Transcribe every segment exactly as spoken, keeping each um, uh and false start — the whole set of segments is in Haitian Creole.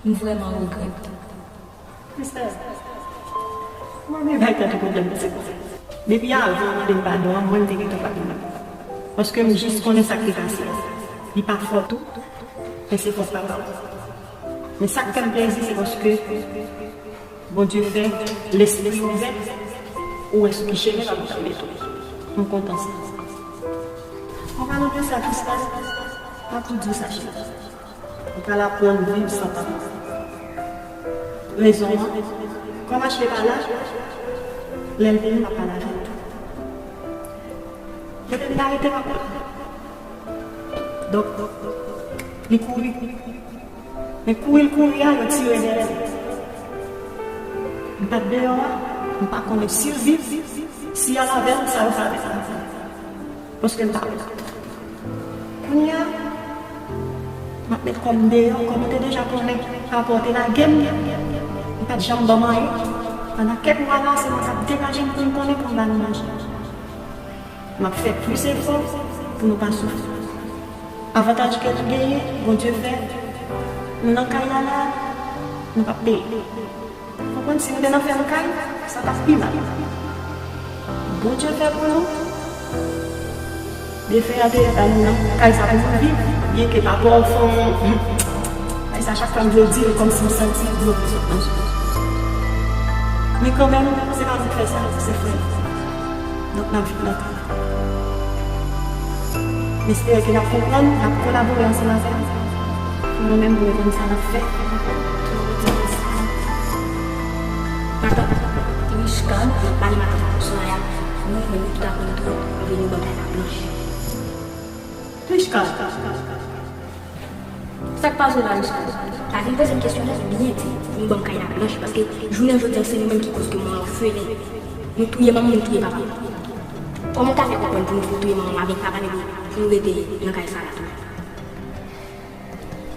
M vrèman regrèt. Mister, mwen menm bay tèt ou pwoblèm, se konsa. Depi avan w mande m padon an, mwen m te gentan padone w. Paske m jis konnen sa k te pase a. Li pa fòt ou, men se fòt papa w. Men sa k fè m plezi, se paske Bondye fè lespri w ouvè, ou wè sou ki chemen papa w mete w. M kontan sa. An palan de sa, Christelle, m ap tou di w sa, cheri. Ou pral aprann viv san papa. Rezon an, kòm Ashley pa la, lè l vini, m ap pale avè l tou. Mete m nan rete papa. Donk, li kouri. Men kouri l kouri a, yo tire dèyè l. M t ap deyò a, m pa konnen si l viv, si y al avè l, sa yo fè avè l. Paske m pa wè l. Kounye a, m ap met kò m deyò, kòm ou te deja konnen, papa w te lage m, li pa t janm ban m anyen. Pandan kèk mwa la, se mwen k ap degaje m pou m konnen pou m ba nou manje. M ap fè plis efò pou nou pa soufri. Avantaj ke nou genyen, Bondye fè, nou nan kay la la, nou p ap peye. Konprann, si nou te nan fèm kay, sa t ap pi mal. Bondye fè pou nou, defen an te ba nou nan kay sa pou nou viv, byenke papa w fè yon, kay sa chak fwa m vle di l kòmsi m santi dlo vin sot nan je m. Men kanmenm, se pa nou k fè sa, se frè nou. Donk, n ap viv nan kay. M espere ke n ap konprann, n ap kolabore ansanm avè l. Pou nou menm, pou nou konn sa n ap fè. Matant Richka, m ap pale matant Soraya. Nou menm, nou tout aprann tou, epi nou ban kay la blanch. Richka. Sa k pase la, Richka? Pa vin poze m kesyon non, byen di, nou ban m kay la blanch, paske jounen jodi a, se nou menm ki koz ke mwen an ofele. Nou touye manman m, nou touye papa m. Kòman w ka fè konprann pou nou fin touye manman m avèk papa m epi pou nou rete nan kay sa la tou?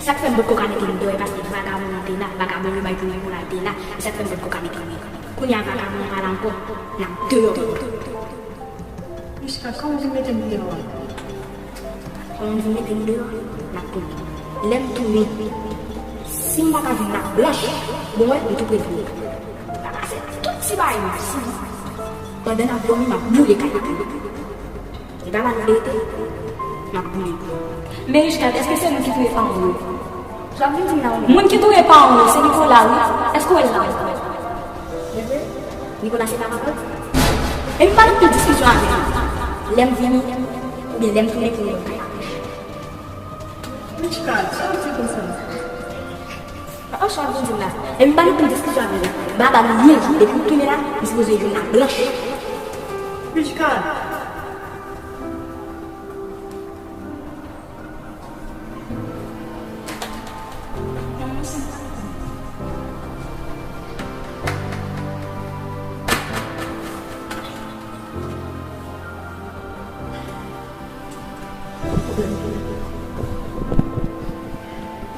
Sa k fè m potko ka mete m deyò, paske vagabon an te la, vagabon yo bay pou Nicolas te la, e sa k fè m potko ka mete m deyò. Kounye a vagabon an pa la ankò, n ap deyò. Richka, kòman w vin mete m deyò a? Kòman m vin mete m deyò a? N ap konnen. Lè m tounen, si m pa ka jwenn la blanch, bon, wè, m tou prevni. M pa ka fè tout ti bagay m ap sibi. Pandan n ap dòmi, m ap boule kay la. E pa la nou rete, n ap boule. Men Richka, èske se nou ki touye paran w yo? Sa w ap vin di m la ou menm? Moun ki touye paran w yo, se Nicolas, wi. Èske w wè l la ankò? Nicolas se pa papa w? Epi pa nan pil diskisyon avè m. Lè m vini, oubyen lè m tounen pou nou ban m kay la. Richka, sa w ap di konsa? An, sa w ap vin di m la? Epi pa nan pil diskisyon avè m. Baba m ye, epi m tounen la, m sipoze jwenn la blanch. Richka.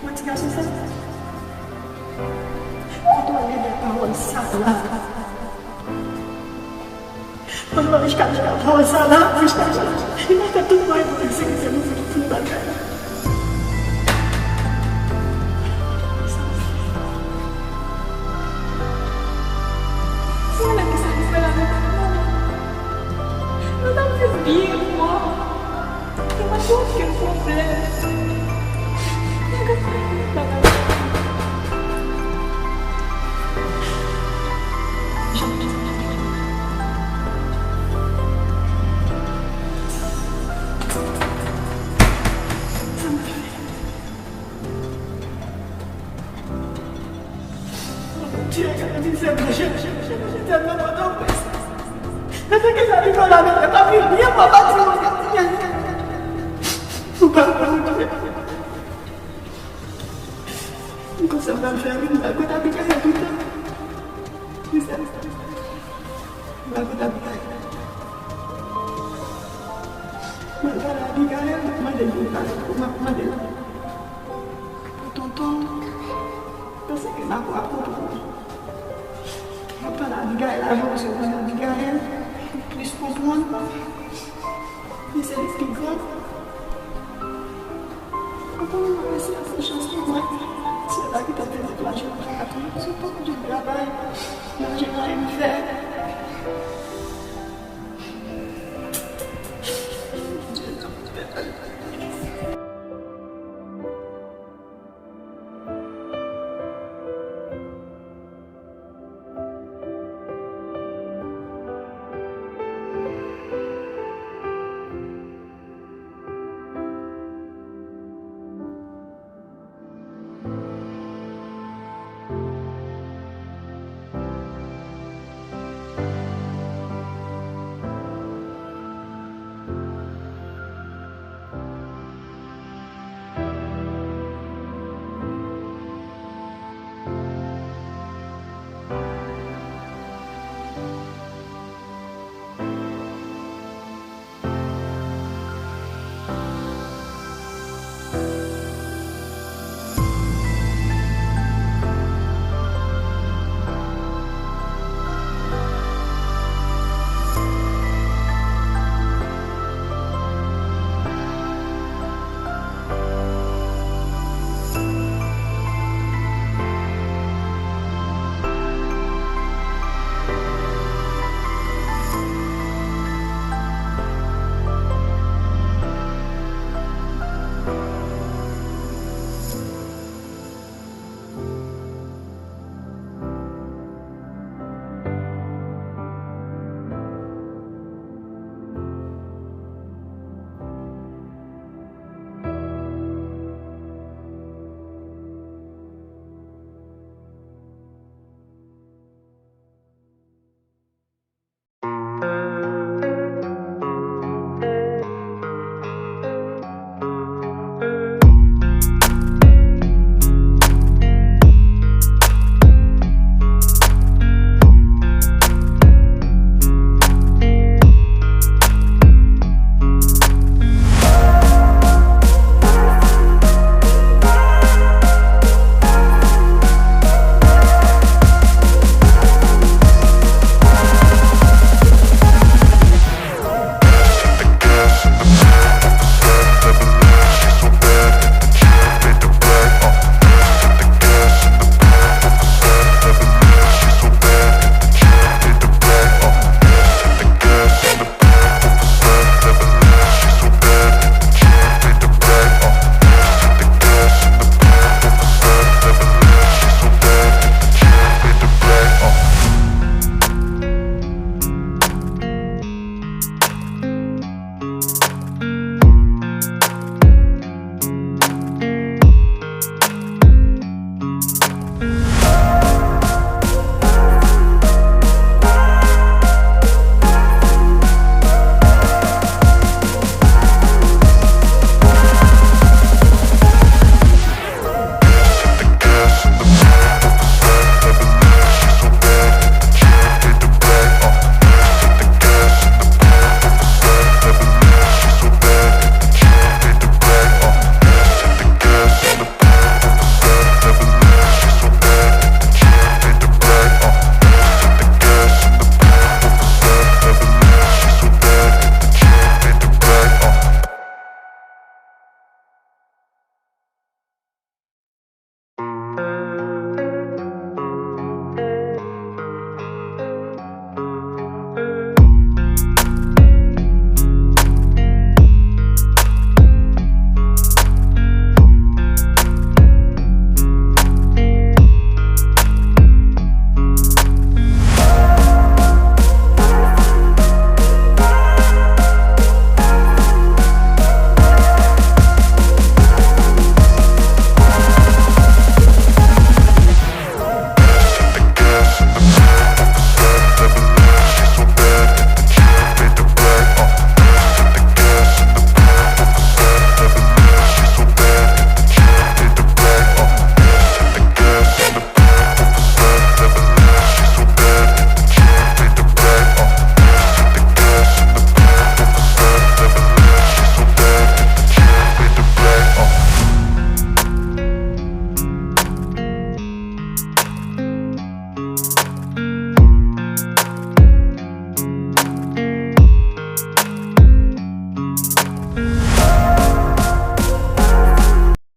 Mwen ti gason sa. Kote w al gen de pawòl sa la? Mwen pa wè Richka, Richka, pawòl sa la, Richka, Richka. Li pa fè tout mwayen pou l egzekite nou pou, pou nou ba l kay la. Se mwen menm ki sakrifye lavi pa nou. Nou t ap viv byen, mwen. Yo pa gen okenn pwoblèm. Yo pa gen okenn bagay. Bondye, gade mizè mwen, jèn, jèn, jèn, jèn, nan Pòtoprens. Gade ki sa Nicolas mete, pa pi byen, mwen pa di mwen, gade, gade. Ou pa konn, Bondye. M konn sa m pral fè, wi, m pral kote Abigaël toutan. Wi, sa, sa, sa. M pral kote Abigaël. M pral pale Abigaël, m ap mande l pou l pale, m ap mande l pou tonton. Paske m ap konprann. M ap pale Abigaël avan, paske m konnen Abigaël plis konprann. Men se li ki pi gran. Tonton, m ap eseye fè chans pou mwen. Sè la ki t ap fè m dekouraje nan travay la, paske m pa konn jwenn travay, m pa jwenn anyen pou m fè.